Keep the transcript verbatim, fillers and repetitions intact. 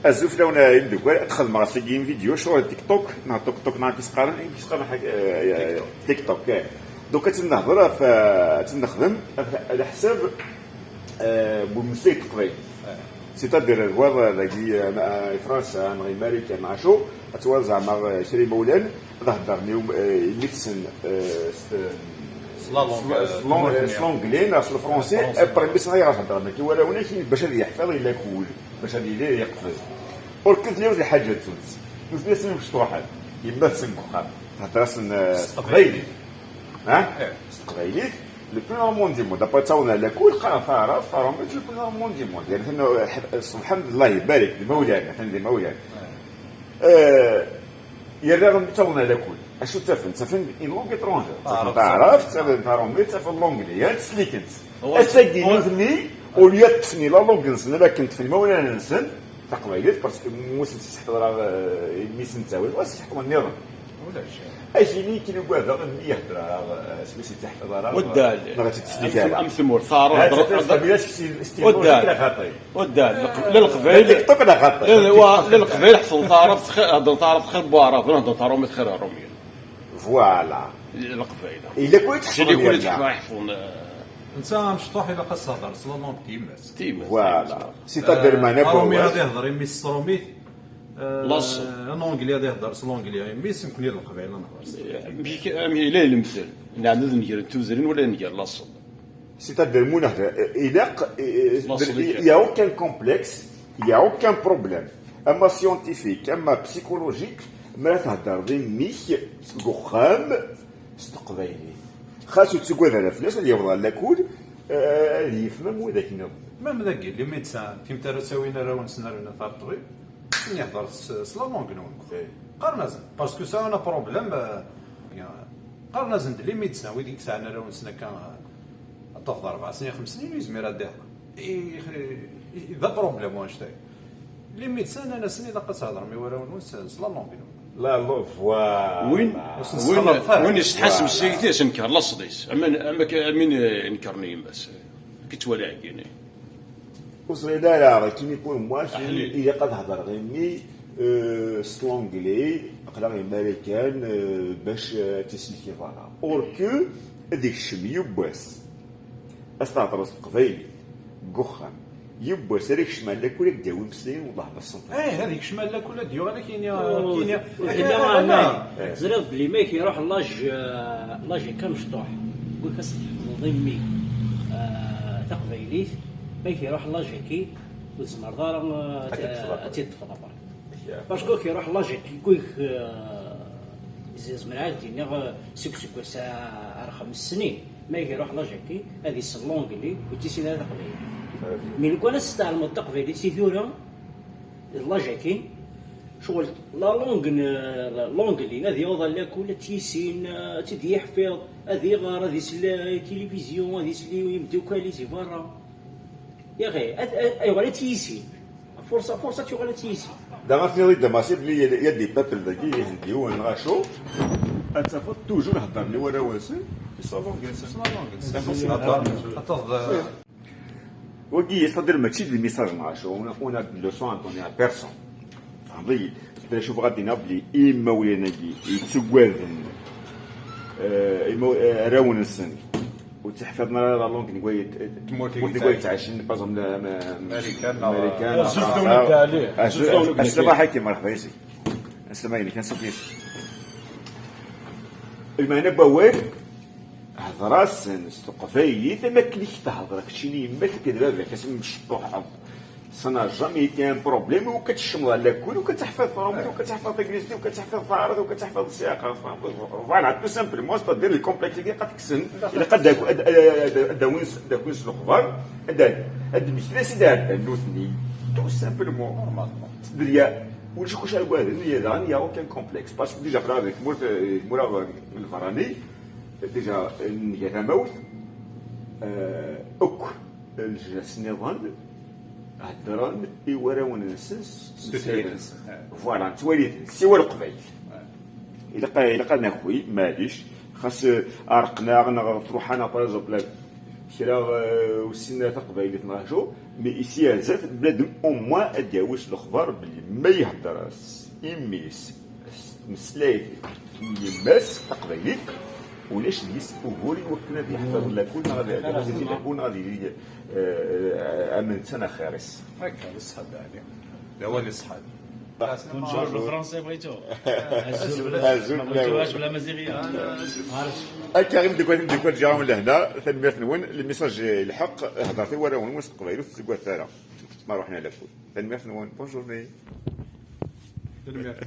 Azul fell-awen, a imeddukal. Ad xedmeɣ ass-agi une vidéo sur TikTok, neɣ TikTok, neɣ ad k-isqaren, ad k-isqaren ḥag-, eh, TikTok, eh. Donc, ad tt-nehḍer ɣef, ad tt-nexdem ɣef, ɛla ḥsab, eh, bu msay teqbaylit. C'est-à-dire, twaḍ dagi, eh, ma-, eh, Fransa, neɣ Marikan, neɣ acu, ad twaḍ zeɛma, eh, kra imawlan, ad heddren i, eh, i mmi-tsen, eh, s, eh, s la langue, s, eh, s lang-, s l'anglais, neɣ s le français, eh, après, mi s-, ad heddren, ki walawen-ik, bac ad yeḥfiḍ i lakul, bac ad yili yeqfez. Ur kif yiwet lḥaǧa tunt. Nutni asen imecṭuḥen. Yemma-tsen deg uxxam. Thedder-asen, eh, s teqbaylit. Ha? Eh. S teqbaylit. Le plus normal du monde. Après, ttawḍen ɣer lakul, qqaren taɛrabt, taṛumit, le plus normal du monde. Yani, atan, eh, subḥan Allah, ibarik, d imawlan, atan d imawlan. Eh, yerra ttawḍen ɣer lakul. Acu ttafen? Ttafen une langue étrangère. Ttafen taɛrabt, ttafen taṛumit, ttafen l'anglais. Yani, tesliken-tt. Ass-agi, nutni, au lieu ad ṭṭfen la langue-nsen, ala akken ṭṭfen imawlan-nsen, taqbaylit, parce que mus n-tt-iseḥfeḍ ara, eh, mmi-s n ttawil, wa s-iseḥfeḍ nniḍen. Ulac. Ajini, kien ugadeɣ, mi yehder ara, eh, s-, mi s-iseḥfeḍ ara, neɣ ad tt-id-teslik ara. Am tmurt, taɛrabt, ah, heddren, heddren. Ur ddan. Ur ddan. Leq-, la Leqbayel, la TikTok, la xaṭi. Eh, wa, la Leqbayel ḥeṣlen taɛrabt xir, heddren taɛrabt xir n Waɛraben, heddren taṛumit xir n Iṛumyen. Voilà. Leqbayel. Ila kul yettḥeṣṣlen. Ila kul yettḥeṣṣlen, yeḥfeḍen, eh. Netta amecṭuḥ ilaq ad s-tehder s la langue n yemma-s. Voilà. C'est-à-dire, eh, meɛna Aṛumi ad ihder i mmi-s s tṛumit, eh, laṣel. Anglais ad ihder s l'anglais i mmi-s, nekkni d Leqbayel ad nehder s teqbaylit. Eh, amek, amek yella lemtel? Neɛna ad nger tudrin wala nger laṣel? C'est-à-dire, munah, eh, ilaq, eh, eh, laṣel, il y a aucun complexe, il y a aucun problème. Ama scientifique, ama psychologique, mi ara theddreḍ i mmi-k deg uxxam s teqbaylit. Xas ur ttagad ara fell-as, ad yaweḍ ɣer lakul, eh, ad yefhem am widak nniḍen. Même dagi, les médecins, timtara ttawin arraw-nsen ar, ar ṭṭbib, ad ihder s, s la langue-nwen. Eh. Qqaren-asen, parce que ça un problème, eh, qqaren-asen-d les médecins, wid i yesɛan arraw-nsen akka, eh, ad tafeḍ rebɛa snin, xems snin, ur yezmir ad d-ihder. I, i, d aproblem wanect-a. Les médecins nnan-asen ilaq ad thedrem i warraw-nwen s, s la langue-nwen. La langue, voilà. Win, win, win yessetḥan s tmeslayt-is, yenker laṣel-is. Am, am, am win, eh, inekkren i yemma-s. Ki ttwali ɛeggini. Ur ẓrin ara, akken i kun moi, ilaq ad hedreɣ imi, eh, s l'anglais, aql-aɣ i Marikan, eh, bac, eh, ad tisellek i berra. Or que, ad ikcem yiwwas. Ad s-tehḍreḍ s teqbaylit deg uxxam. Yiwwas ara ikecmen lakul ad d-yawi imeslayen, wellah ma ṣṣenṭen. Eh, ad ikecmen lakul ad d-yuɣal ad k-yini, oh, ad k-yini, ur telli ara, teẓriḍ belli ma k-iruḥ laj, eh, laj akka mecṭuḥ, wik ad s-tḥefḍeḍ i mmi, eh, taqbaylit, ma k-iruḥ laj-agi, ur tzemreḍ ara, eh, ad t-id-teṭṭfeḍ après. Parce que k-iruḥ laj-agi, wik, eh, z-, zemreɣ ad k-d-iniɣ, eh, seg useggas-a ar xems snin. Ma iruḥ laj-agi, ad isel l'anglais, ur tt-issin ara taqbaylit. Mi lukan ad testɛelmeḍ taqbaylit si tura, d laj-agi, ccɣel la langue n, l'anglais, ad yaweḍ ar lakul, ad tt-yissin, ad tt-id-yeḥfiḍ, ad iɣer, ad isel i tilivizyu, ad isel i yimeddukal-is i berra. Yaxi, ad, ad, ayɣer ad tt-yissin? Furṣa, furṣa ad tuɣal ad tt-yissin. Da ad tiniḍ i Damassi belli il y a des peuples dagi, Ihendiwen, neɣ acu, ad tafeḍ toujours heddren i warraw-nsen s la langue-nsen. S la langue-nsen. Ad tafeḍ, eh, wagi, c'est-à-dire, mačči d le message neɣ acu, on a, on a de leçon à donner à personne. Tfehmeḍ-iyi? D acu bɣiɣ ad d-iniɣ belli imawlan-agi yettuggaden, eh, imaw-, eh, arraw-nsen ur ttḥfiḍen ara la langue n way, tmurt n way ttɛicin, par exemple, la, ma-, Marikan, Marikan, neɣ Fransa. Zuzun dali. Ah, zuzun dali. Aslama ḥakim, merḥba yesik. Aslama-inek, ansa-k yesik. Lmeɛna n wawal, hder-asen s teqbaylit, am akken i k-tehder keččini yemma-k akked baba-k, asmi mecṭuḥeḍ. Ça n'a jamais été un problème, ou que tu chemres la cour, ou que tu fais femme, ou que tu fais l'église, ou que tu fais femme, ou que tu fais le siècle, voilà, tout simplement, c'est-à-dire les complexes, il y a pas de, de, de, de, de, de, de, de, de, de, tout simplement. C'est-à-dire, il y a, il y a aucun complexe, parce que déjà, avec moi, moi, le Varani, déjà, il y a un mot, euh, ok. Leǧnas nniḍen heddren i warraw-nsen s tutlayt-nsen. Voilà, nettwali-ten, siwa Leqbayel. Ilaq, ilaq ad naki, maɛlic, xas, eh, ɛerqen-aɣ neɣ truḥ-aneɣ, par exemple, kra, eh, ur ssinen ara taqbaylit neɣ acu, Mais ici ar zdat, bnadem au moins ad d-yawi s lexbar belli ma ihedder s imi-s, s tmeslayt n yemma-s taqbaylit, ulac deg-s ugur i wakken ad yeḥfeḍ lakul neɣ ad ad yili lakul neɣ ad yili, eh, am netta neɣ xir-is. Akka d ṣṣeḥ, d awal ṣṣeḥ. Bonjour, le français, bɣitu. Azul. Azul. Bɣitu, azul, amaziɣ. Akka, imeddukal, imeddukal, ǧǧiɣ-awen lehna, tanemmirt-nwen, le message ilḥeq, hedret i warraw-nwen s teqbaylit, ur tettaggadet ara. Ma ruḥen lakul. Tanemmirt-nwen, bonne journée. Tanemmirt.